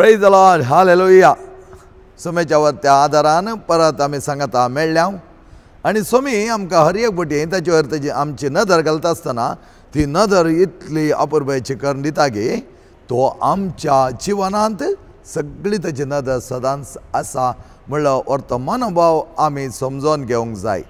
Praise the Lord, hallelujah. सोम्याच्या वरत्या आदारान परत आमी सांगाता मेळ्ळ्या आनी सोमी आमकां हर एक बटी ताचे वयर ताजी आमची नदर घालता आसतना ती नदर इतली अपुरबायेची करून दिता की तो आमच्या जिवनांत सगळी ताची नदर सदांच आसा म्हणलो अर्थ मनोभाव आमी समजून घेवंक जाय.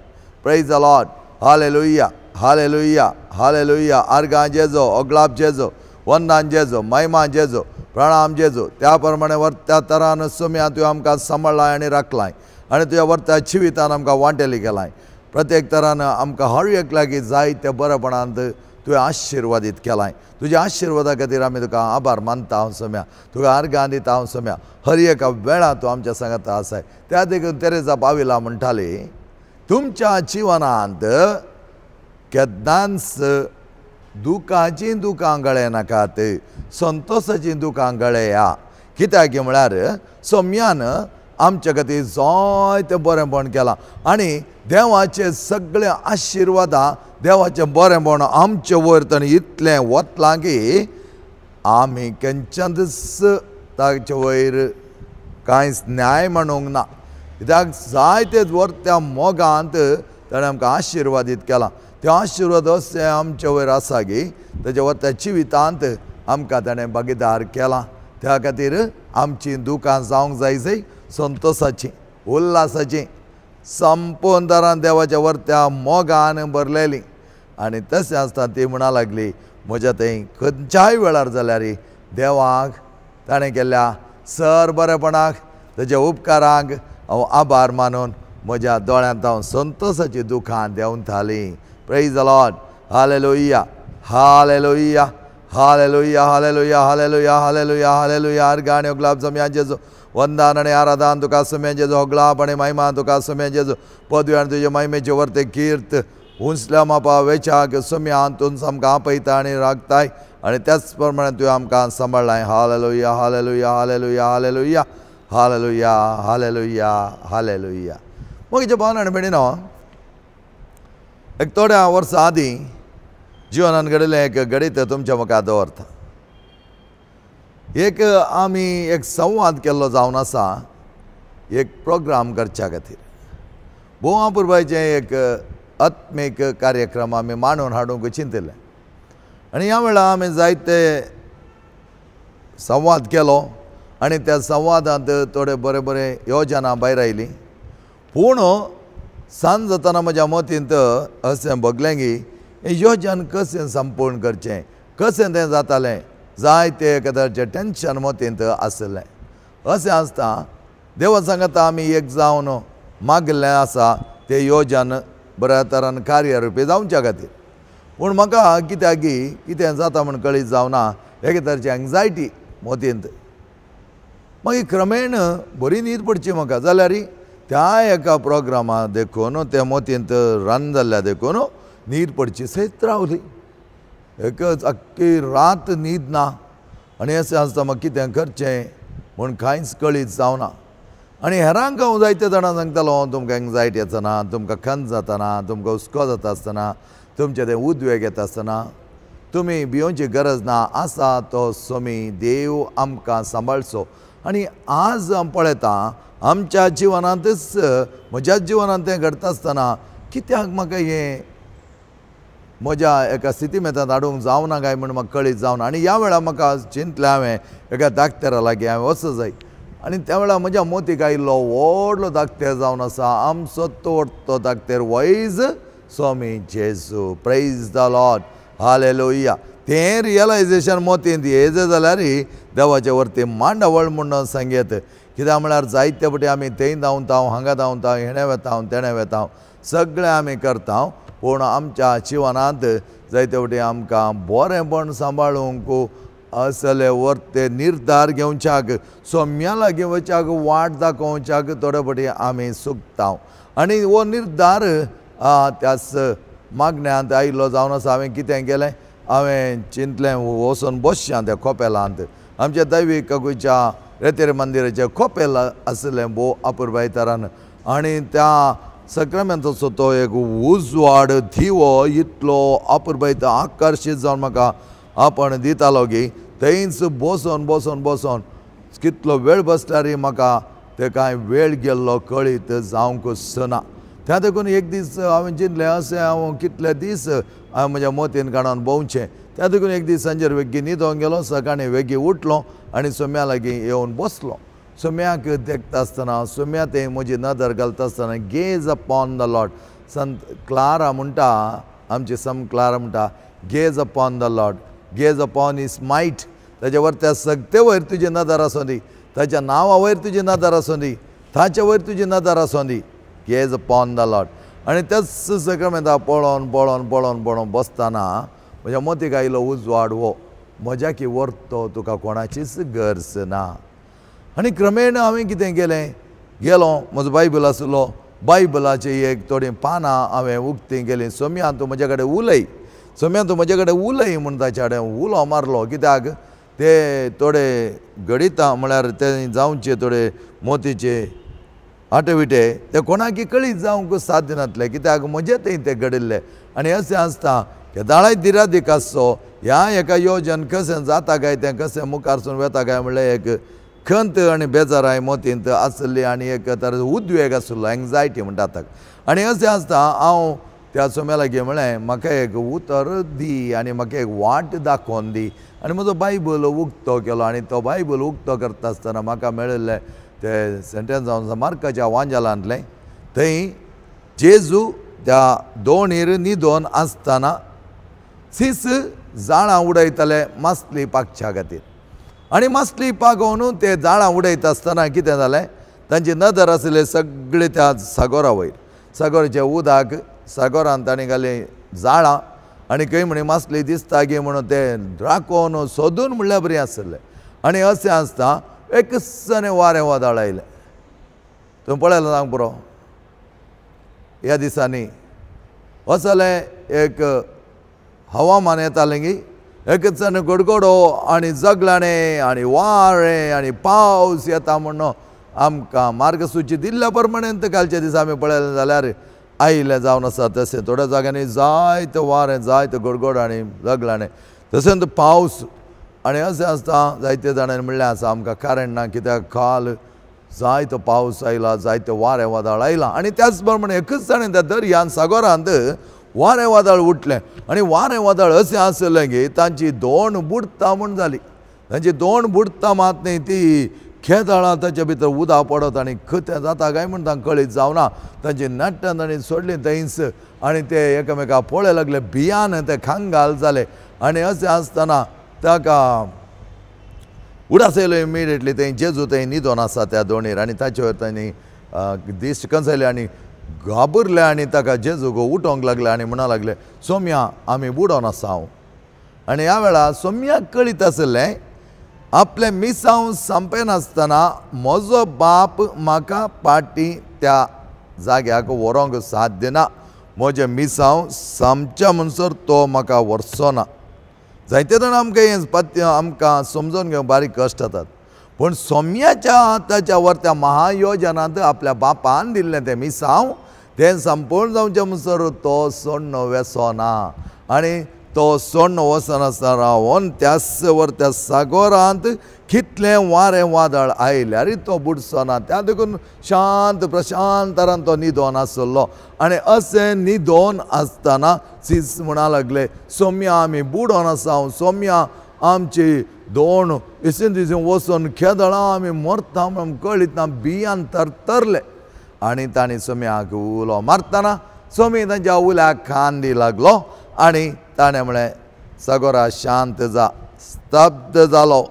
Praise the Lord, hallelujah, hallelujah, hallelujah. आर्गां जेजो, ओगलाप जेजो, वंदान जेजो, महिमा जेजो, प्रणाम जेजो. त्या प्रमाणे वर्त्या तरान सोम्या तुवें आमकां सांबाळ्ळाय आनी राखलाय आनी तुज्या वर्त्या जिवितान आमकां वांटेली केलाय. प्रत्येक तरान आमकां हर एक लागीं जाय त्या बरेपणांत तुवें आशिर्वादीत केलाय. तुज्या आशिर्वादा खातीर आमी तुका आभार मानता हांव सोम्या, तुका आर्गां दिता हांव सोम्या. हर एका वेळा तूं आमच्या सांगाता आसाय. त्या देखून तेरेजा पाविला म्हणटाली, तुमच्या जिवनांत केन्नाच दुखाचीं दुकां गळे नाकात, संतोसाचीं दुकां गळया. कित्याक म्हळ्यार सोम्यान आमच्या खातीर जायतें बरेंपण केलां आनी देवाचे सगळे आशिर्वादां, देवाचें बरेंपण आमचे वयर ताणें इतलें वतलां की आमी केन्नाच ताचे वयर कांयच न्याय म्हणूंक ना. कित्याक जायते वरत्या मोगांत ताणें आमकां आशिर्वादीत केलां. ते आशिर्वाद अशें आमचे वयर आसा की ताच्या वरत्या जिवितांत आमकां ताणें भागीदार केलां. त्या खातीर आमची दुकां जावंक जाय जय संतोसाची, उल्हासाची, संपूर्ण तरान देवाच्या वरत्या मोगान भरलेली. आनी तशें आसतना ती म्हणा लागली, म्हज्या थंय खंयच्याय वेळार जाल्यार देवाक ताणें केल्ल्या सर बरेपणाक, ताच्या उपकारांक हांव आभार मानून म्हज्या दोळ्यांत हांव संतोसाची दुकां देंवतालीं. Praise the Lord, hallelujah, hallelujah, hallelujah, hallelujah, hallelujah, hallelujah, hallelujah. आर्गां आनी ओगलाप सोम्या जेजो, वंदन आनी आराधन तुका सोम्या जेजो, ओगलाप आनी महिमा तुका सोम्या जेजो, पदवी आनी तुजे महिमेचे वरते कीर्त उंचल्या मापा वेच्याक सोम्या तूं आमकां आपयता आनी राखताय आनी त्याच प्रमाणे तुवें आमकां सांबाळ्ळाय. Hallelujah, hallelujah, hallelujah, hallelujah, hallelujah, hallelujah, hallelujah. मोगीच्या भावन आनी भयणीनो, एक थोड्या वर्सां आदीं जिवनान घडिल्लें एक घडीत तुमच्या मुखार दवरता. एक आमी एक संवाद केल्लो जावन आसा एक प्रोग्राम करच्या खातीर. भोव अपुरबायेचें एक आत्मीक कार्यक्रम आमी मांडून हाडूंक चिंतिल्लें आनी ह्या वेळार आमी जायते संवाद केलो आनी त्या संवादांत थोडे बरे बरे योजना भायर आयली. पूण सांज जातना म्हज्या मतींत अशें भोगलें की हें योजन कशें संपूर्ण करचें, कशें तें जातालें, जायते एका तरेचें टेंशन मतींत आशिल्लें. अशें आसता देवा सांगता आमी एक जावन मागलें आसा तें योजन बऱ्या तरान कार्यरुपी जावच्या खातीर. पूण म्हाका कित्याक की कितें जाता म्हूण कळीत जावना, एके तरेची एंग्जायटी मतींत. मागीर क्रमेण बरी न्हीद पडची म्हाका जाल्यार त्या एका प्रोग्रामा देखून त्या मतींत रन जाल्ल्या देखून न्हीद पडची सयत रावली. एकच आख्खी रात न्हीद ना आनी अशें आसता म्हाका कितें करचें म्हूण कांयच कळीत जावना. आनी हेरांक हांव जायते जाणां सांगतालो, तुमकां एंग्जायटी येतना, तुमकां खंत जातना, तुमकां हुस्को जाता आसतना, तुमचें तें उद्वेग येता आसतना तुमी भियोवची गरज ना, आसा तो सोमी देव आमकां सांबाळचो. आनी आज हांव पळयतां आमच्या जिवनांतच, म्हज्या जिवनांत तें घडटा आसतना कित्याक म्हाका हें म्हज्या एका स्थिती मेतांत हाडूंक जावना काय म्हूण म्हाका कळीत जावना. आनी ह्या वेळार म्हाका चिंतलें हांवें एका दाक्तेरा लागीं हांवें वचूं जाय आनी त्या वेळार म्हज्या मोतीक आयिल्लो व्हडलो दाक्तेर जावन आसा आमचो तो दाक्तेर वैज Swami Jesu. Praise the Lord, hallelujah. तें रियलायजेशन मोतींत येयलें जाल्यार देवाचे वरती मांडावळ म्हूण सांगयत. कित्याक म्हळ्यार जायते फावटी आमी थंय धांवता, हांगा धांवता, हेणें वेता, तेणें वेता, सगळें आमी करता. पूण आमच्या जिवनांत जायते फावटी आमकां बरेंपण सांबाळूंक असले वरते निर्धार घेवच्याक, सोम्या लागीं वच्याक, वाट दाखोवच्याक थोडे फावटी आमी चुकता. आनी हो निर्धार त्याच मागण्यांत आयिल्लो जावन आसा. हांवें कितें केलें, हांवें चिंतलें वचून बसचें त्या कोपेलांत. आमच्या दैवीक काकूच्या रेतेर मंदिराचें कोपेल आशिल्लें भोव अपुरबाय तरान आनी त्या सक्रामेंताचो तो एक उजवाड दिवो इतलो अपुरबाय आकर्शीत जावन म्हाका आपण दितालो की थंयच बसोन बसोन बसोन कितलो वेळ बसल्यार म्हाका ते कांय वेळ गेल्लो कळीत जावंकच ना. त्या देखून एक दीस हांवें चिंतलें अशें हांव कितले दीस हांवें म्हज्या मोतीन काडून भोंवचें. त्या देखून एक दीस सांजेर वेगीं न्हिदोंक गेलो, सकाळीं वेगीं उठलो आनी सोम्या लागीं येवन बसलो. सोम्याक देखता आसतना, सोम्या थंय म्हजी नदर घालता आसतना, gauge upon the Lord, Sant Clara म्हणटा, आमची सम क्लारा म्हणटा, gaze upon the Lord, gaze upon his might. ताजे वर त्या सगते वयर तुजी नदर आसूं दी, ताच्या नांवा वयर तुजी नदर आसूं दी, ताचे वयर तुजी नदर आसूं दी, गेज अपॉन the Lord. आनी त्याच सक्रमेंता पळोवन पळोवन पळोवन पळोवन बसतना म्हज्या मोतीक आयलो उजवाड हो, म्हज्या की व्हरतो तुका कोणाचीच गरज ना. आनी क्रमेण हांवें कितें केलें, गेलो, म्हजो बायबल आसलो, बायबलाची एक थोडीं पानां हांवें उक्तीं केलीं. सोम्या तूं म्हजे कडेन उलय, सोम्या तूं म्हजे कडेन उलय म्हूण ताच्या कडेन उलो मारलो. कित्याक ते थोडे गणितां म्हळ्यार ते जावचे थोडे मोतीचे आटे विटे ते कोणाकी कळीत जावंक साध्य नासले, कित्याक म्हजे थंय ते घडिल्ले. आनी अशें आसता केदाळाय दिरादीक आसचो, ह्या एका योजन कशें जाता काय, तें कशें मुखारसून वता काय म्हणल्यार एक खंत आनी बेजाराय मोतींत आसली आनी एक तर उद्वेग आसलो, एंग्जायटी म्हणटा ताका. आनी अशें आसता हांव त्या सोम्या लागीं म्हळें म्हाका एक उतर दी आनी म्हाका एक वाट दाखोवन दी. आनी म्हजो बायबल उक्तो केलो आनी तो बायबल उक्तो करता आसतना म्हाका मेळिल्लें ते सेंटेन्स जावन मार्काच्या वांजालांतलें, थंय जेजू त्या दोणीर न्हिदोन आसतना सीस जाळां उडयताले मासली पाकच्या खातीर. आनी मासली पागोवन ते जाळां उडयता आसतना कितें जालें, तांची नदर आसली सगळी त्या सागोरा वयर, सागोराचें उदक, सागोरान तांणी घाली जाळां आनी खंय म्हणी मासली दिसता गी म्हणून ते राखोवन सोदून म्हणल्यार बरी आसले. आनी अशें आसता एकसने वारें वादळ आयलें. तुमी पळयलें सांग पुरो, ह्या दिसांनी असलें एक हवामान येतालें की एकच गडगडो आनी जगलाणें आनी वारें आनी पावस येता म्हणून आमकां मार्गसूची दिल्ल्या प्रमाणे कालच्या दिसा आमी पळयलें जाल्यार आयिल्लें जावन आसा. तशें थोड्या जाग्यांनी जायते वारें, जायते गडगड आनी जगलाणें, तशेंच पावस. आनी अशें आसता जायते जाणांनी म्हणलें आसा आमकां कारण ना, कित्याक काल जायतो पावस आयला, जायते वारें वादळ आयलां. आनी त्याच प्रमाणे एकच जाणें त्या दर्यान सागोरांत वारें वादळ उठलें आनी वारें वादळ अशें आसलें की तांची दोण बुडटा म्हूण जाली. तांची दोण बुडटा मात न्ही, ती खेदाळां ताच्या भितर उदक पडत आनी खतें जाता काय म्हूण तांकां कळीत जावना. तांची नाट्टां तांणी सोडलीं थंयच आनी ते एकामेका पळय लागले, भियान ते खांगाल जाले. आनी अशें आसतना ताका उडास येयलो इमिडिएटली थंय जेजू थंय न्हिदोन आसा त्या दोणीर आनी ताचे वयर तांणी दिश्ट कंसयली आनी घाबरले आनी ताका जेजूक उठोवंक लागले आनी म्हणा लागले, सोम्या आमी बुडोन आसा हांव. आनी ह्या वेळार सोम्याक कळीत आसलें आपलें मिसांव संपयनासतना म्हजो बाप म्हाका पाटी त्या जाग्याक व्हरोंक साध्य ना, म्हजें मिसांव सामच्या म्हणसर तो म्हाका व्हरचो ना. जायते जाण आमकां हें पत्य आमकां समजून घेवंक बारीक कश्ट जातात, पूण सोम्याच्या ताच्या वर त्या महायोजनांत आपल्या बापान दिल्लें तें मिसांव तें संपूर्ण जावचें म्हणसर तो सोण्ण वेसो ना. आनी तो सोण्ण वचनासतना रावन त्याच वर त्या सागोरांत कितलें वारें वादळ आयल्यार तो बुडचो ना. त्या देखून शांत प्रशांतरान तो न्हिदोन आसलो. आनी अशें न्हिदोन आसतना सीस म्हणा लागले, सोम्या आमी बुडोन आसा, सोम्या आमची दोन इसीन तिसीन वचून खेदळां आमी मरता म्हणून कळीत ना, बियान तरतरले. आनी तांणी सोम्याक उलो मारतना सोमी तांच्या उल्याक कान दी लागलो आनी ताणें म्हळें, सागोरा शांत जा. स्तब्ध जालो,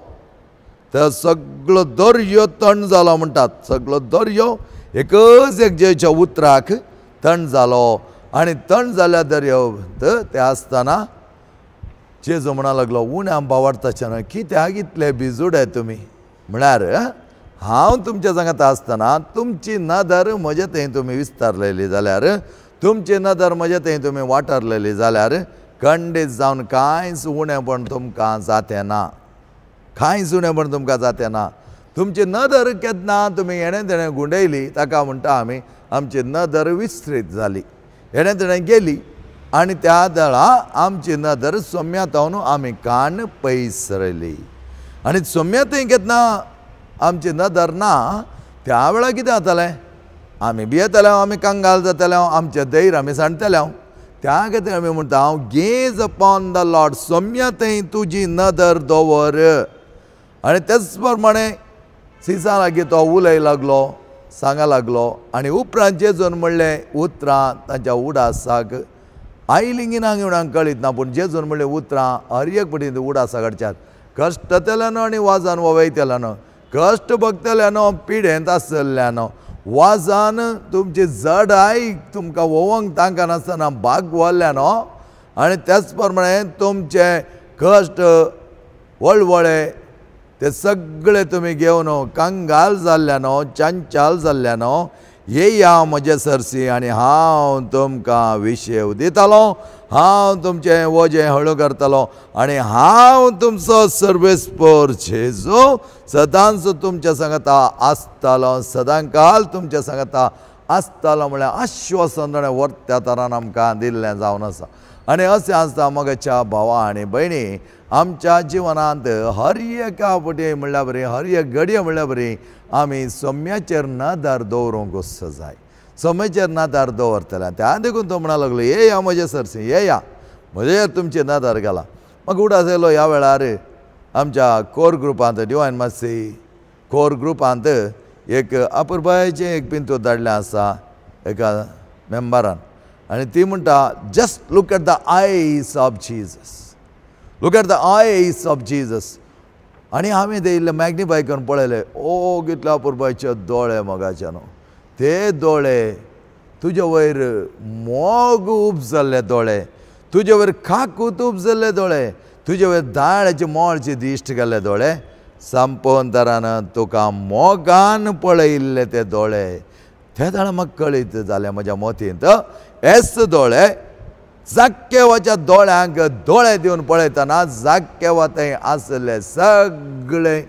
तर सगळो दर्यो थंड जालो म्हणटात, सगळो दर्यो एकच एक जेच्या उतराक थंड जालो. आनी थंड जाल्या दर्यो ते आसतना जेजू म्हणा लागलो, उण्या बावडताचें न्हय, कित्याक इतले भिजुडे तुमी, म्हळ्यार हांव तुमच्या सांगात आसतना तुमची नदर म्हजे थंय तुमी विस्तारलेली जाल्यार, तुमची नदर म्हजे थंय तुमी वाठारलेली जाल्यार खंडीत जावन कांयच उणेपण तुमकां जातें ना, कांयच उणेपण तुमकां जातें ना. तुमची नदर केन्ना तुमी हेणें तेणें गुंडयली, ताका म्हणटा आमी आमची नदर विस्तृत जाली, हेणें तेणें गेली आनी त्या दळा आमची नदर सोम्या तावन आमी कान पयस रयली. आनी सोम्या थंय केन्ना आमची नदर ना त्या वेळार कितें जातलें? आमी भियेतले, आमी कंगाल जातले, आमचें धैर्य आमी सांडटले. त्या खातीर आमी म्हणटा हांव गेज अपॉन the Lord, सोम्या थंय तुजी नदर दवर. आनी तेच प्रमाणे सिसा लागीं तो उलय लागलो, सांगा लागलो. आनी उपरांत जेजून म्हणलें उतरां तांच्या उडासाक आयलीं ना म्हणून कळीत ना, पूण जेजून म्हणलें उतरां हर एक पटी उडासाक हाडच्यात. कश्टतल्यानो आनी वाजान वयतल्यानो, कश्ट भोगतल्यानो, पिडेंत आसल्यानो, वाजान तुमची जडाय तुमकां वोवंक तांकां नासतना बागवल्ल्यानो, आनी त्याच प्रमाणे तुमचे कश्ट वळवळे ते सगळे तुमी घेवन कंगाल जाल्ल्यानो, चंचल जाल्ल्यानो, येया म्हजे सरसी आनी हांव तुमकां विशेव दितालो, हांव तुमचें वजें हळू करतलो आनी हांव तुमचो सर्वेस्पर जेजू सदांच तुमच्या सांगता आसतालो, सदांकाल तुमच्या सांगता आसतालो म्हळ्यार आश्वासन ताणें वर्त्या तरान आमकां दिल्लें जावन आसा. आनी अशें आसता मगच्या भावा आनी भयणी, आमच्या जिवनांत हर एका पटी म्हणल्यार बरी, हर एक घडये म्हणल्यार बरी आमी सोम्याचेर नदर दवरूंक जाय. सोम्याचेर नदर दवरतले त्या देखून तो म्हणा लागलो येया म्हजे सरसी, येया म्हजेर तुमची नदर घाला. म्हाका उडास येयलो ह्या वेळार आमच्या कोर ग्रुपांत, डिवायन मासी कोर ग्रुपांत एक अपुरबायेचें एक पिंतूर धाडलें आसा एका मेंबरान, आनी ती म्हणटा just look at the eyes of Jesus, look at the eyes of Jesus. आनी हांवें ते इल्लें मॅग्निफाय करून पळयलें, ओ कितल्या अपुरबायेचे दोळे मोगाचे न्हू ते दोळे, तुजे वयर मोग उपजल्ले दोळे, तुजे वयर काकूत उपजल्ले दोळे, तुजे वयर दाळ्याचे मोळचे दिश्ट गेल्ले दोळे, संपोवन तरान तुका मोगान पळयल्ले ते दोळे. ते दोळे म्हाका कळीत जालें म्हज्या मतींत, एस दोळे जाक्केवाच्या दोळ्यांक दोळे दिवन पळयतना जाक्केवा थंय आसले सगळे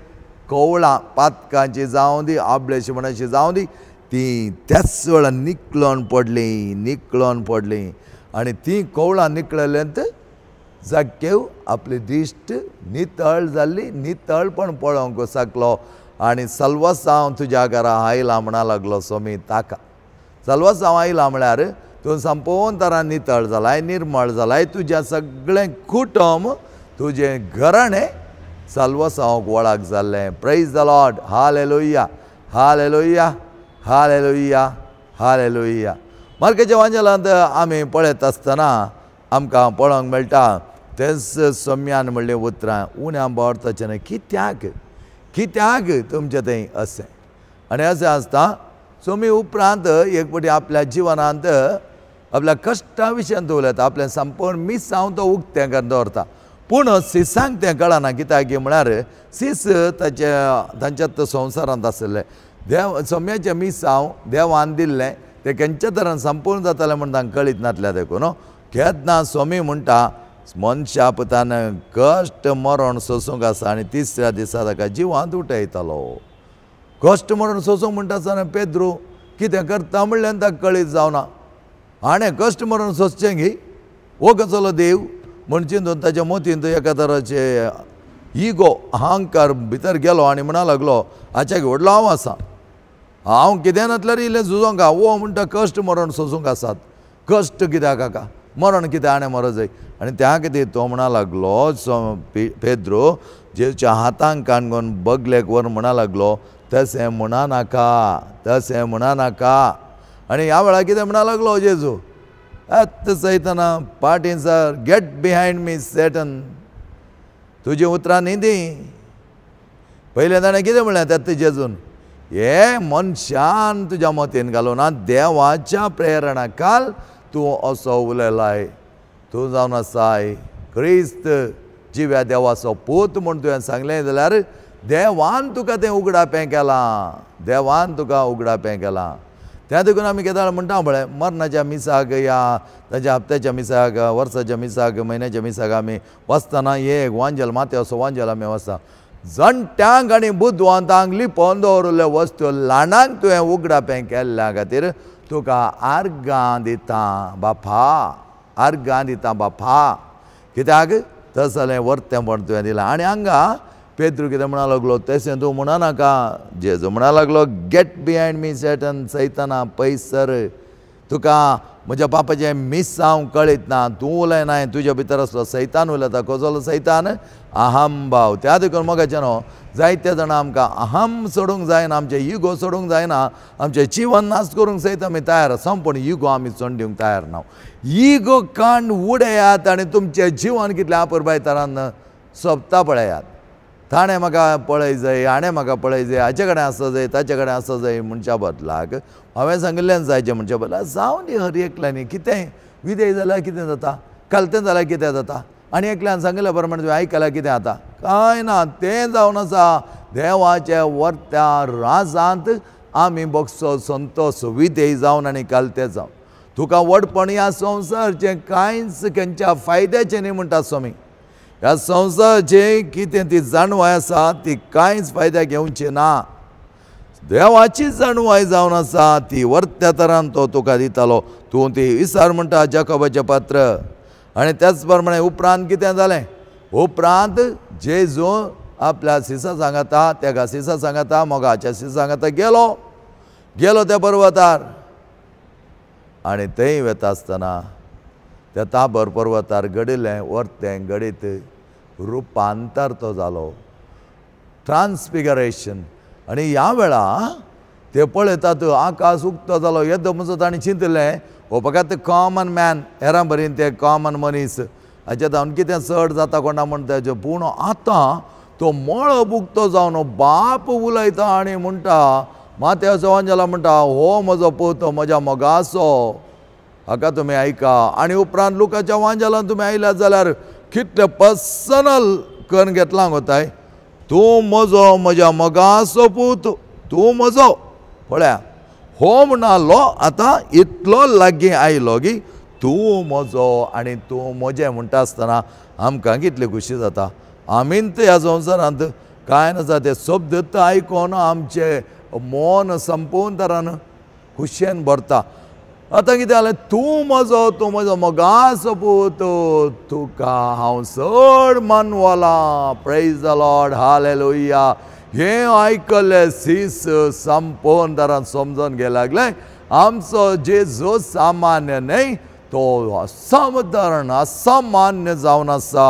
कवळां पातकांची जावं दी, आबळेशपणाची जावं दी, ती त्याच वेळार निकळोन पडलीं, निकळोन पडलीं. आनी ती कवळां निकळल्यांत जाक्केव आपली दिश्ट नितळ जाल्ली, नितळपण पळोवंक शकलो. आनी सल्वासांव तुज्या घरा आयला म्हणा लागलो सोमी ताका. सल्वासांव आयला म्हळ्यार तूं संपोवन तरान नितळ जालाय, निर्मळ जालाय, तुज्या सगळें कुटुंब, तुजें घराणें सल्वासांवाक वळख जाल्लें. Praise the Lord, hallelujah, hallelujah, hallelujah, hallelujah. मार्काच्या वांजेलांत आमी पळयत आसतना आमकां पळोवंक मेळटा तेंच सोम्यान म्हणलें उतरां उण्या बोर्ताचें न्हय, कित्याक कित्याक तुमचें थंय अशें. आनी अशें आसता सोमी उपरांत एक फावटी आपल्या जिवनांत आपल्या कश्टा विशयान उलयता, आपलें संपूर्ण मिसांव तो उक्तें करून दवरता. पूण सिसांक तें कळना, कित्याक म्हळ्यार सीस ताच्या तांच्यात संवसारांत आशिल्लें देव सोम्याचें मिसांव देवान दिल्लें तें खंयच्या तरान संपूर्ण जातालें म्हण तांकां कळीत नासलें. देखून केन्ना सोमी म्हणटा मनशा पुतान कश्ट मरण सोसूंक आसा आनी तिसऱ्या दिसा ताका जिवांत उठयतालो. कश्ट मरण सोसूंक म्हणटा आसतना पेद्रू कितें करता म्हणल्यार ताका कळीत जावना, हाणें कश्ट मरण सोंसचें गी, हो कसलो देव म्हण चिंतून ताच्या मतींत एका तराचे इगो अहंकार भितर गेलो आनी म्हणा लागलो हाच्या व्हडलो हांव आसा, हांव कितें नासल्यार इल्लें झुजोंक आहा, हो म्हणटा कश्ट मरण सोसूंक आसात, कश्ट कित्याक काका, मरण कितें हाणें मरो जाय. आनी त्या खातीर तो म्हणा लागलो पेद्रो जेच्या हातांक काणकोण बगलेक व्हरून म्हणा लागलो तशें म्हणा नाका, तशें म्हणा नाका. आनी ह्या वेळार कितें म्हणा लागलो जेजू, आत्त सयतना पाटीं sir, get behind me Satan, तुजी उतरां न्ही ती. पयलें ताणें कितें म्हणलें तेत्त जेजून, हे मनशान तुज्या मतीन घालूं ना, देवाच्या प्रेरणा काल तूं असो उलयलाय, तूं जावन आसाय क्रिस्त जिव्या देवाचो पूत म्हूण तुवें सांगलें जाल्यार देवान तुका तें उगडापें केलां, देवान तुका उगडापें केलां. त्या देखून आमी केदाळ म्हणटा पळय मरणाच्या मिसाक या ताच्या हप्त्याच्या मिसाक, वर्साच्या मिसाक, म्हयन्याच्या मिसाक आमी वचतना एक वांजेल माथ्या असो वांजेल आमी वचता, जाणट्यांक आनी बुदवंतांक लिपोवन दवरिल्ल्यो वस्तू ल्हानांक तुवें उगडापें केल्ल्या खातीर तुका आर्गां दिता बापा, आर्गां दिता बापा, कित्याक तसलें वर्तेंपण तुवें दिलां. आनी हांगा पेद्रू कितें म्हणा लागलो, तशें तूं म्हणा नाका. जेजू म्हणा लागलो, गेट बिहायंड मी सॅटन, सैताना पयस सर, तुका म्हज्या बापाचें मिसांव कळयत ना, तूं उलयनाय, तुज्या भितर आसलो सैतान उलयता. कसलो सैतान? अहम भाव. त्या देखून मोगाचें न्हू जायते जाणां आमकां अहम सोडूंक जायना, आमचें इगो सोडूंक जायना, आमचें जिवन नाश करूंक सयत आमी तयार आसा, पूण इगो आमी सोडून दिवंक तयार ना. इगो कांड उडयात आनी तुमचें जिवन कितलें आपुरबायतरान सोंपता पळयात. ताणें म्हाका पळय जाय, हाणें म्हाका पळय जाय, हाचे कडेन आसा जाय, ताचे कडेन आसा जाय म्हणच्या बदलाक हांवें सांगिल्ल्यान जायचें म्हणच्या बदलाक जावं दी हर एकल्यांनी. कितेंय विधेय जाल्यार कितें जाता, कलतें जाल्यार कितें जाता, आनी एकल्यान सांगिल्ल्या प्रमाणे तुवें आयकल्यार कितें जाता? कांय ना. तें जावन आसा देवाच्या वर्त्या राजांत आमी बगसो संतोस विधेय जावन आनी कलते जावन. तुका व्हडपण ह्या संवसारचें कांयच खंयच्या फायद्याचें न्ही म्हणटा स्वामी. ह्या संवसाराचें कितें ती जाणवाय आसा ती कांयच फायद्याक घेवची ना. देवाची जाणवाय जावन आसा ती वर्त्या तरान तो तुका दितालो, तूं ती विसार म्हणटा जाकोबाचें पात्र. आनी त्याच प्रमाणे उपरांत कितें जालें? उपरांत जेजू आपल्या सिसा सांगाता, तेका सिसा सांगाता, मोगाच्या सिसा सांगाता गेलो, गेलो त्या पर्वतार. आनी थंय वता आसतना त्या ताबर पर्वतार घडिल्लें वर्तें घडीत रुपांतर तो जालो, ट्रान्सफिगरेशन. आनी ह्या वेळा ते पळयतात आकाश उक्तो जालो. येदो म्हणसो ताणें चिंतलें, हो फकत कॉमन मॅन, हेरां बरीन ते कॉमन मनीस, हाच्या जावन कितें चड जाता कोणा म्हण तेजें. पूण आतां तो मळब उक्तो जावन बाप उलयता आनी म्हणटा, मात्याचो वांजेला म्हणटा, हो म्हजो पूत, म्हज्या मोगाचो, हाका तुमी आयका. आनी उपरांत लुकाच्या वांजेलान तुमी आयल्यात जाल्यार कितलें पर्सनल करून घेतलां गोताय, तूं म्हजो, म्हज्या मोगाचो पूत, तूं म्हजो. पळया हो म्हणालो आतां इतलो लागीं आयलो की तूं म्हजो आनी तूं म्हजें म्हणटा आसतना आमकां कितली खुशी जाता. आमीन ह्या संवसारांत कांय नासा ते शब्द आयकोन आमचें मन संपूर्ण तरान खुशयेन भरता. आतां कितें जालें, तूं म्हजो, तूं म्हजो मोगाचो पूत, तुका हांव चड मानवलां. प्रेज the Lord, hallelujah. हें आयकल्लें सीस संपूर्ण तरान समजून घे लागलें, आमचो जेजू सामान्य न्हय, तो असाधारण असामान्य जावन आसा.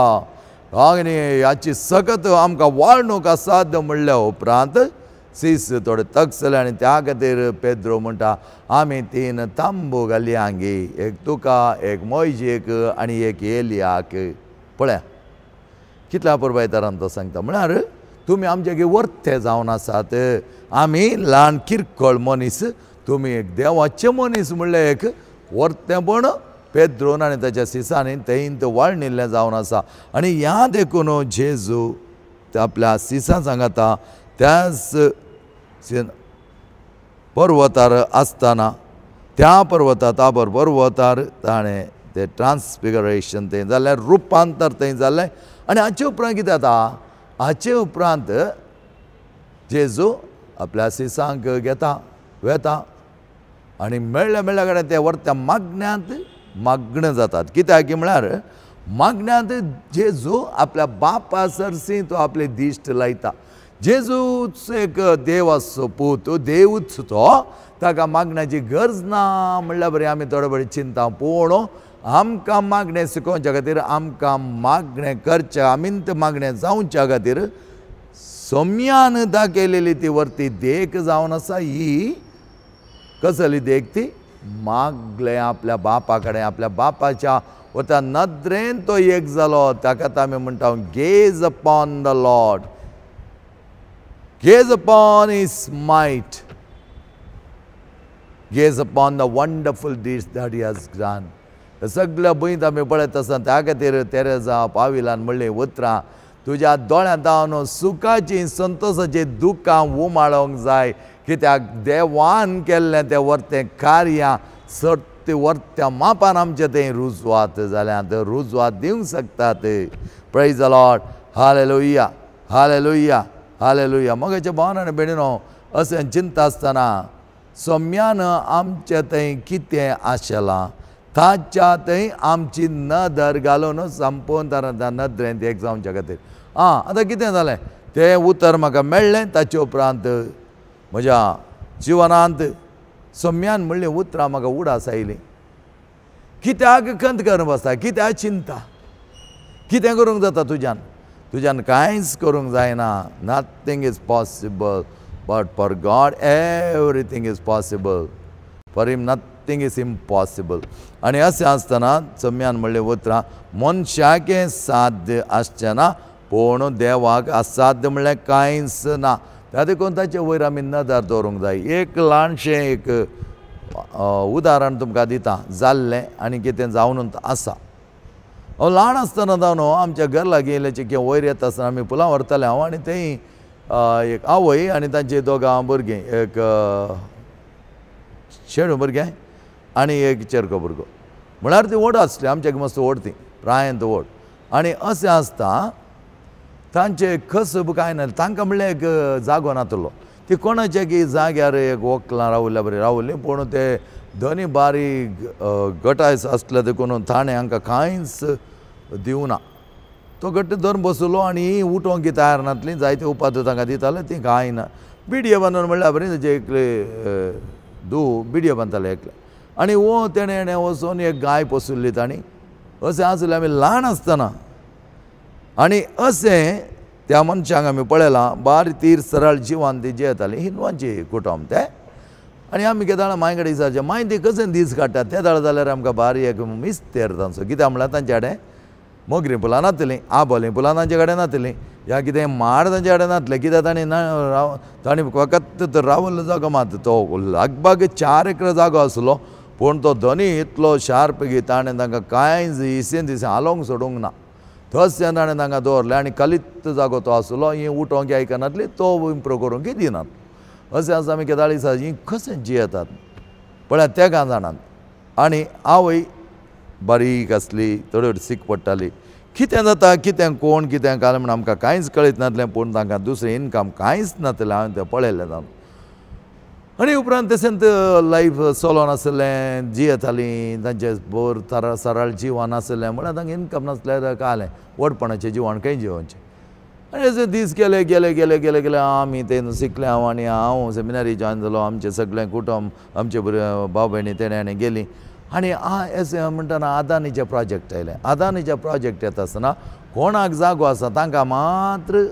आनी हाची सकत आमकां वाळणूक असाध्य म्हणल्या उपरांत सीस थोडे तगसले. आनी त्या खातीर पेद्रो म्हणटा, आमी तीन तांबू घाली हांगी, एक तुका, एक मोयजेक आनी एक एलियाक. पळया कितल्या पुरबायतरान तो सांगता, म्हळ्यार तुमी आमचे वर्ते जावन आसात, आमी ल्हान किरकोळ मनीस, तुमी एक देवाचे मनीस म्हणलें एक वर्तेपण पेद्रोन आनी ताच्या सिसांनी थंय वाळणिल्लें जावन आसा. आनी ह्या देखून जेजू आपल्या सिसां सांगाता त्याच पर्वतार आसतना त्या पर्वतार ताबर पर्वतार ताणें तें ट्रान्सफिगरेशन थंय जालें, रुपांतर थंय जालें. आनी हाचे उपरांत कितें जाता, हाचे उपरांत जेजू आपल्या सिसांक घेता वेता आनी मेळ्ळ्या मेळ्ळ्या कडेन ते व्हरत्या मागण्यांत मागणें जातात. कित्याक म्हळ्यार मागण्यांत जेजू आपल्या बापा सरशी तो आपली दिश्ट लायता. जेजूच एक देव आसचो पूत, देवूच तो, ताका मागण्याची गरज ना म्हणल्यार बरें आमी थोडे बरें चिंता. पूण आमकां मागणें शिकोवच्या खातीर, आमकां मागणें करचें, आमींत मागणें जावच्या खातीर सोम्यान दाखयलेली ती वरती देख जावन आसा. ही कसली देख? ती मागलें आपल्या बापा कडेन, आपल्या बापाच्या वता नदरेन तो एक जालो. ताका आमी म्हणटा gaze upon the Lord, gaze upon his might, gaze upon the wonderful deeds that he has done. सगळ्या भुंयत आमी पळयत आसतना त्या खातीर तेरेजा पाविलान म्हणलीं उतरां, तुज्या दोळ्यांत जावन सुखाची संतोशाची दुकां उमाळोंक जाय, कित्याक देवान केल्लें तें वर्तें कार्यां सर्ती वर्त्या मापान आमचें तें रुजवात जाल्यात, रुजवात दिवंक शकतात. Praise the Lord, hallelujah, hallelujah, hallelujah. मगाच्या भावन आनी भयणीनो, अशें चिंता आसतना सोम्यान आमचें थंय कितें आशेलां ताच्या थंय आमची नदर घालून संपूर्ण त्या नदरेंत एक जावच्या खातीर. आं, आतां कितें जालें, तें उतर म्हाका मेळ्ळें. ताचे उपरांत म्हज्या जिवनांत सम्यान म्हणलें उतरां म्हाका उडास आयली. कित्याक खंत करून बसता, कित्याक चिंता, कितें करूंक जाता तुज्यान, तुज्यान कांयच करूंक जायना. Nothing is possible but for God everything is possible, for him nothing is impossible. आनी अशें आसतना सम्यान म्हणलें उतरां मनशाक हें साध्य आसचें ना पूण देवाक असाध्य म्हणल्यार कांयच ना. त्या देखून ताचे वयर आमी नदर दवरूंक जाय. एक ल्हानशें एक उदाहरण तुमकां दिता जाल्लें आनी कितें जावन आसा. हांव ल्हान आसतना जावन आमच्या घर लागीं इल्लें कितें वयर येता आसतना आमी फुलां व्हरताले हांव आनी थंय एक आवय आनी तांची दोगां भुरगीं, एक चेडूं भुरगें आनी एक चेरको भुरगो. म्हळ्यार ती व्हड आसली आमच्या मस्त व्हड, ती प्रायेंत व्हड. आनी अशें आसता तांचे कसब कांय ना, तांकां म्हणल्यार एक जागो नातलो. ती कोणाच्या की जाग्यार एक वकलां रावल्या बरी रावली, पूण ते धनी बारीक गटायस आसले देखून ताणें हांकां कांयच दिवना. तो घट्ट धरून बसलो आनी उठोवंक तयार नासली. जायते उपाद तांकां दिताले, ती कांय ना. बिडयो बांदून म्हणल्यार बरी ताचे एकले धूव बिडयो बांदताले एकले आनी वो तेणें हेणें वचून एक गाय पोसुल्ली तांणी. अशें आसलें आमी ल्हान आसतना. आनी अशें त्या मनशांक आमी पळयलां बारीक तीर सरळ जिवान ती जियेताली, हिंदवांची कुटुंब तें. आनी आमी केदाळा मांय कडेन विचारचें, मांय ती कशें दीस काडटात ते दाळ जाल्यार आमकां बारीक एक मिस्तेर तांचो. कित्याक म्हणल्यार तांचे कडेन मोगरीं फुलां नातलीं, आबोलीं फुलां तांचे कडेन नातलीं, ह्या कितें माड तांचे कडेन नातलें. कित्याक तांणी ना राव तांणी फकत रावल्लो जागो मात तो लगभग 4 एकर जागो आसलो, पूण तो धनी इतलो शार्प की ताणें तांकां कांयच इसेन दिसें हालोवंक सोडूंक ना. तशें ताणें तांकां दवरलें आनी कलित जागो तो आसलो. ही उठोवंक आयकनातली, तो इम्प्रूव करूंक दिनात. अशें आसा आमी केदाळ दिसा ही कशें जियेतात पळयात तेगां जाणात. आनी आवय बारीक आसली, थोडी सीक पडटाली. कितें जाता कितें कोण कितें घालें म्हूण आमकां कांयच कळीत नासलें, पूण तांकां दुसरें इनकम कांयच नासलें. हांवें तें पळयलें जावन. आनी उपरांत तशेंच लायफ चलोन आसलें, जियेतालीं, तांचें बोर सरळ जिवन आसलें. म्हळ्यार तांकां इनकम नासलें कालें व्हडपणाचें जिवन खंय जिवनचें. आनी अशें दीस गेले गेले गेले गेले गेले. आमी तें शिकलें हांव आनी हांव सेमिनारी जॉयन जालो. आमचें सगळें कुटुंब आमचे भाव भयणी तेणें आनी गेलीं. आनी अशें म्हणटना अदानीचें प्रोजेक्ट आयलें. अदानीचें प्रोजेक्ट येता आसतना कोणाक जागो आसा तांकां मात्र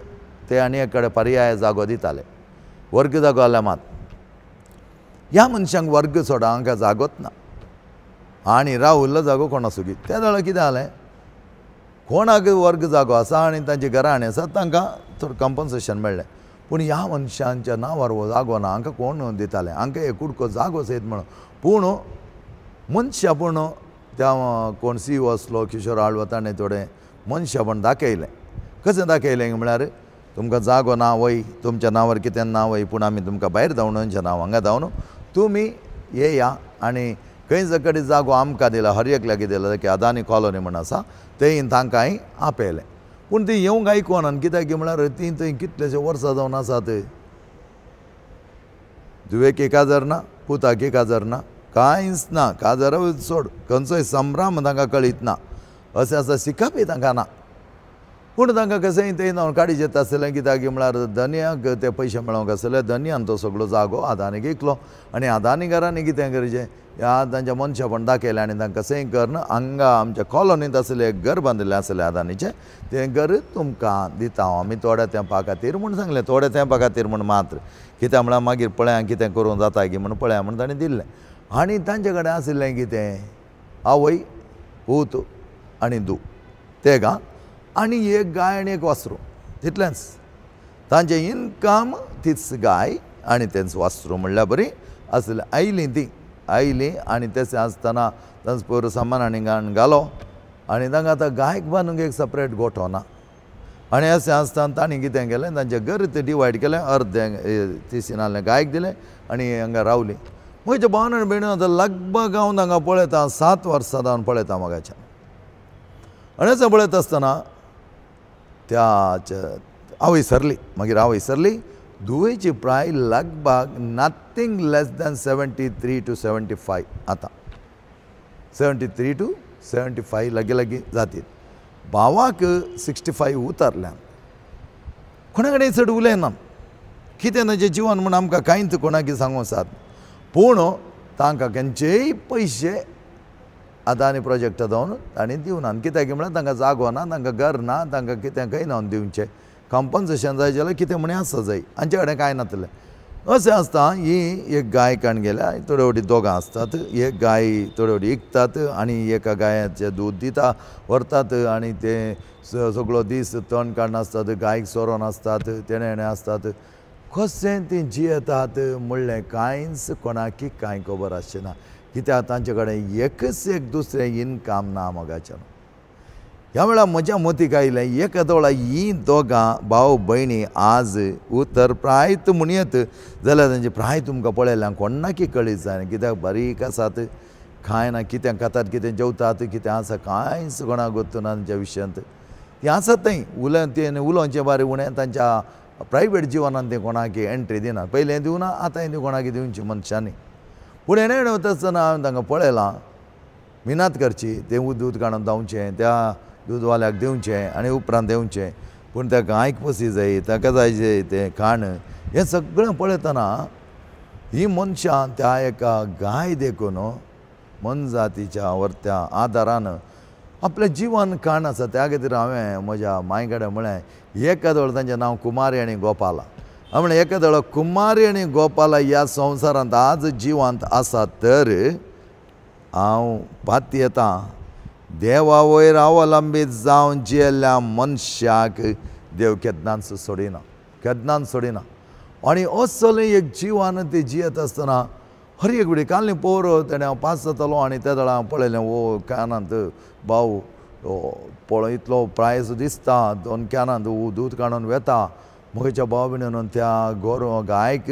ते आनी एक कडेन पर्याय जागो दिताले. वर्ग जागो जाल्यार मात ह्या मनशांक वर्ग सोडा हांकां जागोच ना. आनी रावल्लो जागो कोणासुगी त्या वेळार कितें जालें, कोणाक वर्ग जागो आसा आनी तांची घरां आनी आसा तांकां थोडें कंपन्सेशन मेळ्ळें. पूण ह्या मनशांच्या नांवार हो जागो ना, हांकां कोण दिताले, हांकां एक कुडको जागो सयत म्हणून. पूण मनशापण त्या कोण सी ओ आसलो किशोर आळवा ताणें थोडें मनशापण दाखयलें. कशें दाखयलें म्हळ्यार तुमकां जागो ना वय, तुमच्या नांवार कितें ना वय, पूण आमी तुमकां भायर धांवणच्या नांव हांगा धांवन तुमी येया आनी खंय कडेन जागो आमकां दिला, हर एकल्याक दिला की अदानी कॉलनी म्हण आसा थंय तांकांय आपयलें. पूण ती येवंक आयकोना कित्याक म्हळ्यार ती थंय कितलेशे वर्सां जावन आसात. धुवेक काजार ना, पुताक काजार ना, कांयच ना, काजार सोड खंयचोय संभ्रम तांकां कळीत ना. अशें आसा शिकपय तांकां ना. पूण तांकां कशेंय तें जावन काडीच येता आसलें. कित्याक म्हळ्यार धनयाक ते पयशे मेळोवंक आसले, धनयान तो सगळो जागो अदानीक विकलो. आनी अदानी घरांनी कितें करचें ह्या तांच्या मनशापण दाखयलें आनी तांकां कशेंय करून हांगा आमच्या कॉलनींत आसलें एक घर बांदिल्लें आसलें अदानीचें, तें घर तुमकां दिता हांव आमी थोड्या तेंपा खातीर म्हूण सांगलें. थोड्या तेंपा खातीर म्हूण मात्र कित्याक म्हळ्यार मागीर पळया कितें करूंक जाता की म्हूण पळया म्हूण ताणें दिल्लें. आनी तांचे कडेन आशिल्लें कितें आवय पूत आनी धूव तेगां आनी एक गाय आनी एक वासरूं, तितलेंच तांचें इनकम. तीच गाय आनी तेंच वासरूं म्हणल्यार बरी आसलें. आयलीं तीं आयलीं आनी तशें आसतना तांचो पयर सामान आनी घाण घालो आनी तांकां आतां गायक बांदूंक एक सेपरेट गोठो ना. आनी अशें आसतना तांणी कितें केलें, तांचें घर तें डिवायड केलें, अर्दें तिसीन आहलें गायक दिलें आनी हांगा रावलीं. म्हज्या भावान आनी भयणीन आतां लगभग हांव तांकां पळयतां 7 वर्सां जावन पळयतां म्हाकाच्यान. आनी अशें पळयता आसतना त्या आवय सरली, मागीर आवय सरली. धुवेची प्राय लगभग नथींग लेस दॅन 73 to 75, आतां 73 to 75 लागीं लागीं जातीत. भावाक 65 उतरल्यान. कोणा कडेन चड उलयना कितें तांचें जिवन म्हूण आमकां कांयच कोणाक सांगूंक साद पूण तांकां खंयचेय पयशे आदानी प्रोजेक्टा जावन तांणी दिवना कित्याक म्हळ्यार तांकां जागो ना तांकां घर ना तांकां कितें खंय ना दिवचें कंपन्सेशन जाय जाल्यार कितें म्हण आसा जाय हांचे कडेन कांय नातलें अशें आसता ही एक गाय काण गेल्या थोडे फावटी दोगां आसतात एक गाय थोडे फावटी विकतात आनी एका गायाचें दूद दिता व्हरतात आनी तें सगळो दीस तण काडनासतात गायक सोरोन आसतात तेणें हेणें आसतात कशें तीं जियेतात म्हणलें कांयच कोणाकी कांय खबर आसचें ना कित्याक तांचे कडेन एकच एक दुसरें इनकम ना मोगाचें. ह्या वेळार म्हज्या मतीक आयलें एका दोळा हीं दोगां भाव भयणी आज उतर प्रायत म्हणयत जाल्यार तांची प्राय तुमकां पळयल्यार कोणाकी कळीत जायना कित्याक बारीक आसात कांय ना कितें खातात कितें जेवतात कितें आसा कांयच कोणाक गोत्त ना तांच्या विशयांत तीं आसात थंय उलोवन उलोवचें बारी उणें तांच्या प्रायवेट जिवनान तें कोणाकी एंट्री दिना पयलें दिवना आतां ती कोणाकी दिवची मनशांनी. पूण हेणें वता आसतना हांवें तांकां पळयलां मिनात करची तें दूद काडून धांवचें त्या दूदवाल्याक दिवचें आनी उपरांत देंवचें पूण त्या गायक पसी जाय ताका जाय जाय तें खाण हें सगळें पळयतना हीं मनशां त्या एका गाय देखून मनजातीच्या वर्त्या आदारान आपलें जिवन खाण आसा. त्या खातीर हांवें म्हज्या मांय कडेन म्हळें एका दोळ तांचें नांव कुमारी आनी गोपाला हांवें म्हणलें एका दोळ कुमारी आनी गोपाला ह्या संवसारांत आज जिवंत आसा तर हांव पातयेतां देवा वयर अवलंबीत जावन जियेल्ल्या मनशाक देव केन्नाच सोडिना केन्नाच सोडिना. आनी असलें एक जिवन ते जियेत आसतना हर एक वेळी कालनी पोर तेणें हांव पास जातालो आनी त्या वेळार हांव पळयलें ओ कानांत भाव पळय इतलो प्रायस दिसता दोन कॅनांत दूद काडून वेता म्हज्या भाव भयणीन त्या गोरव गायक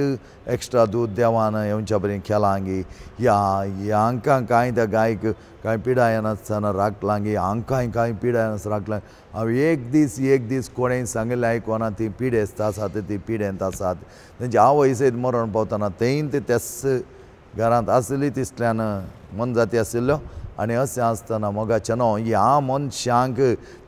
एक्स्ट्रा दूद देवान येवच्या बरें केलां ह्या हांकां कांय त्या गायक कांय पिडा येनासतना राखलां हांकांय कांय पिडा येनासतना राखलां. हांव एक दीस कोणें सांगिल्लें आयकोना ती पिडेस्त आसात ती पिडेंत आसात तेंची आवय सयत मरण पावतना थंय ते त्याच घरांत आसली तिसल्यान मनजाती आशिल्ल्यो. आनी अशें आसतना मोगाचें न्हू ह्या मनशांक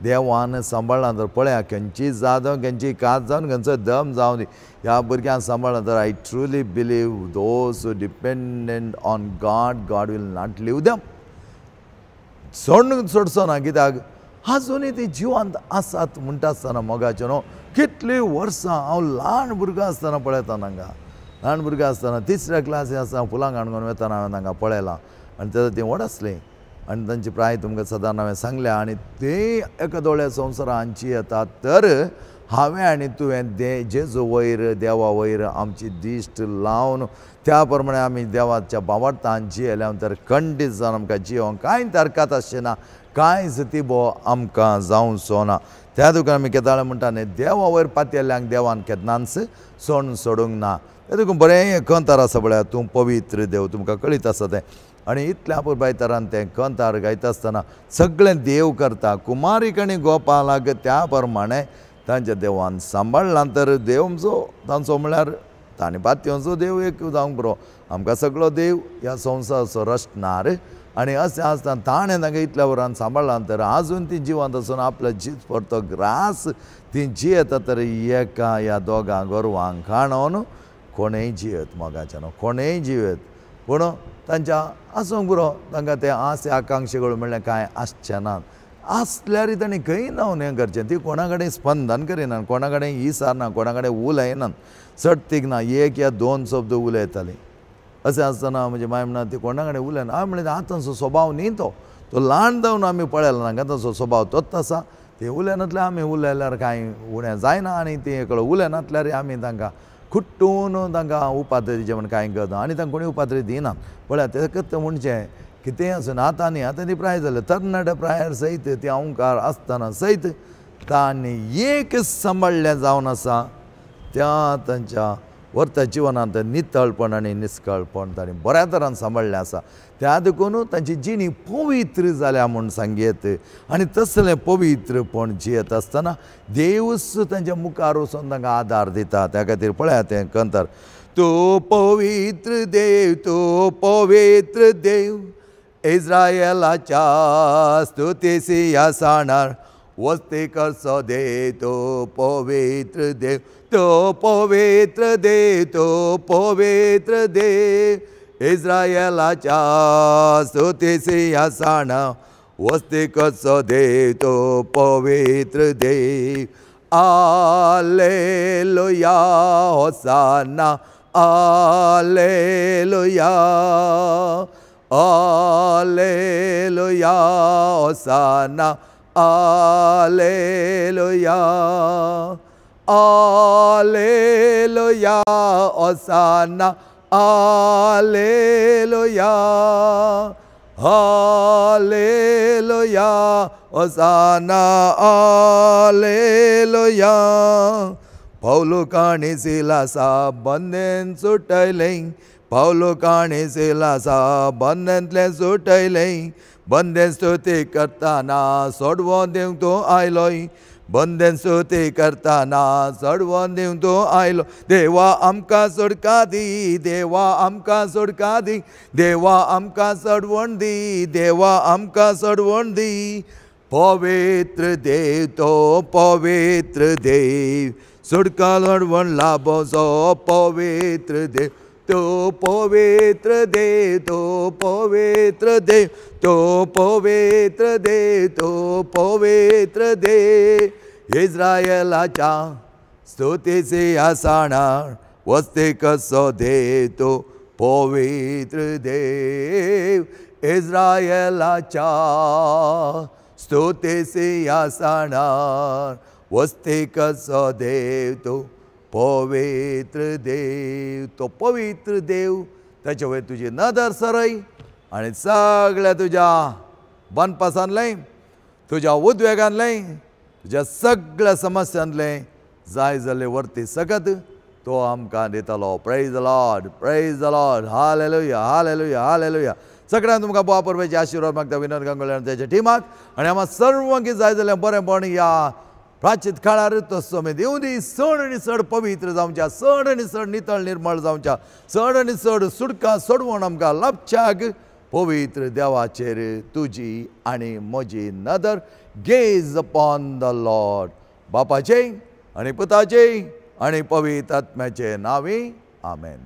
देवान सांबाळ्ळां तर पळया खंयची जात जावं खंयची कात जावन खंयचो दम जावं दी ह्या भुरग्यांक सांबाळ्ळां तर I truly believe those who dependent on God God will not leave them. सोडून सोडचो ना कित्याक आजुनूय ती जिवंत आसात म्हणटा आसतना मोगाचें न्हू कितलीं वर्सां हांव ल्हान भुरगो आसतना पळयता तांकां ल्हान भुरगो आसतना तिसऱ्या क्लासी आसतना फुलां काणकोण वेतना हांवें तांकां पळयलां आनी तेन्ना तीं व्हड आसलीं आनी तांची प्राय तुमकां सदां हांवें सांगल्या. आनी ते एका दोळ्या संवसारांत येतात तर हांवें आनी तुवें जेजू वयर देवा वयर आमची दिश्ट लावन त्या प्रमाणे आमी देवाच्या बावडतान जियेल्या तर खंडीत जावन आमकां जियोंक कांय हरकत आसचें ना कांयच तिबो आमकां जावचो ना. त्या दुकान आमी केदाळ म्हणटा न्ही देवा वयर पातयेल्ल्यांक देवान केन्नाच सोडून सोडूंक ना. त्या देखून बरें कंतार आसा पळया तूं पवित्र देव तुमकां कळीत आसा तें. आनी इतल्या पुरबायतरान तें कंतार गायता आसतना सगळें देव करता कुमारीक आनी गोपालाक त्या प्रमाणे तांच्या देवान सांबाळ्ळां तर देव आमचो तांचो म्हळ्यार तांणी पातयेवचो देव एक जावंक पुरो आमकां सगळो देव ह्या संवसाराचो रचणार. आनी अशें आसतना ताणें तांकां इतल्या वरान सांबाळ्ळां तर आजून ती जिवंत आसून आपल्या जीत परतो ग्रास ती जियेता तर एका ह्या दोगां गोरवांक खाणोन कोणेय जियेत मोगाच्यान कोणेय जियेत पूण तांच्या आसूंक पुरो तांकां ते आसे आकांक्षे म्हणल्यार कांय आसचें ना आसल्यारय तांणी खंय जावन हें करचें ती कोणा कडेन स्पंदन करिनात कोणा कडेन इसारना कोणा कडेन उलयनात चडतीक ना एक या दोन शब्द उलयताली. अशें आसतना म्हजी माय म्हणा ती कोणा कडेन उलयना हांवें म्हणलें आतां तांचो स्वभाव न्ही तो तो ल्हान जावन आमी पळयला तांकां तांचो स्वभाव तोच आसा ते उलयनातल्यार आमी उलयल्यार कांय उणें जायना आनी ते एकलो उलयनातल्यार आमी तांकां खुट्टून तांकां उपाद्री दिवचें म्हण कांय गरज ना आनी तांकां कोणी उपाद्री दिनात. पळया तेकाच म्हणचें कितेंय आसून आतां न्ही आतां ती प्राय जाल्या तरणाट्या प्रायर सयत ती अंकार आसतना सयत तांणी एक सांबाळ्ळें जावन आसा त्या तांच्या वर्ता जिवनांत नितळपण आनी निस्कळपण तांणी बऱ्या तरान सांबाळ्ळें आसा. त्या देखून तांची जिणी पवित्र जाल्या म्हूण सांगयेत. आनी तसलें पवित्रपण जियेत आसतना देवूच तांच्या मुखार वचून तांकां आदार दिता. त्या खातीर पळयात तें कंतार तूं पवित्र देव तूं पवित्र देव इस्रायलाच्या स्तुती सिंहासनार वस्ती कसो देव तो पवित्र देव, तो पवित्र देव, तो पवित्र देव, इस्रायलाच्या स्तुती सिंहासना वस्ती कसो देव तो पवित्र देव। आलेलुया होसाना, आलेलुया, आलेलुया होसाना, आलेलुया, आलेलुया होसाना, आलेलुया, हालेलुया होसाना, आलेलुया। पावलो काणी सिलासा बंदेन सुटयलें, पावलो काणी सिलासा बंदेंतलें सुटयलें, बंदेन स्तुती करतना सोडवोन दिवंक तूं आयलोय, बंदेन स्तुती करतना सोडवोन दिवंक तूं आयलो। देवा आमकां सोडका दी, देवा आमकां सोडका दी, देवा आमकां सोडवण दी, देवा आमकां सोडवण दी। पवित्र देव तो पवित्र देव, सुटका सोडवण लाभोसो पवित्र देव, तो पवित्र देव, तो पवित्र देव, तो पवित्र देव, तो पवित्र देव, इस्रायलाच्या स्तुती सिंहासनार वस्ती कसो देव तो पवित्र देव, इस्रायलाच्या स्तुती सिंहासनार वस्ती कसो देव तो पवित्र देव, तो पवित्र देव। ताचे वयर तुजी नदर सरय आनी सगळ्या तुज्या बनपासांतलें, तुज्या उद्वेगांतलें, तुज्या सगळ्या समस्यांतलें जाय जाल्ले वरती सकत तो आमकां दितलो। Praise the Lord, praise the Lord, hallelujah, hallelujah, hallelujah. सगळ्यांक तुमकां बुवा परबेचे आशिर्वाद मागता विनोद गांगोले आनी ताच्या टिमाक, आनी आमकां सर्वांक जाय जाल्यार बरेंपण ह्या प्राचीत काळार तसो आमी दिवं दी। चड आनी चड पवित्र जावच्या, चड आनी चड नितळ निर्मळ जावच्या, चड आनी चड सुटका सोडवण आमकां लाभच्याक पवित्र देवाचेर तुजी आनी म्हजी नदर। Gauge upon the Lord. बापाचे आनी पुताचे आनी पवित्र आत्म्याचे नांवी आमेन।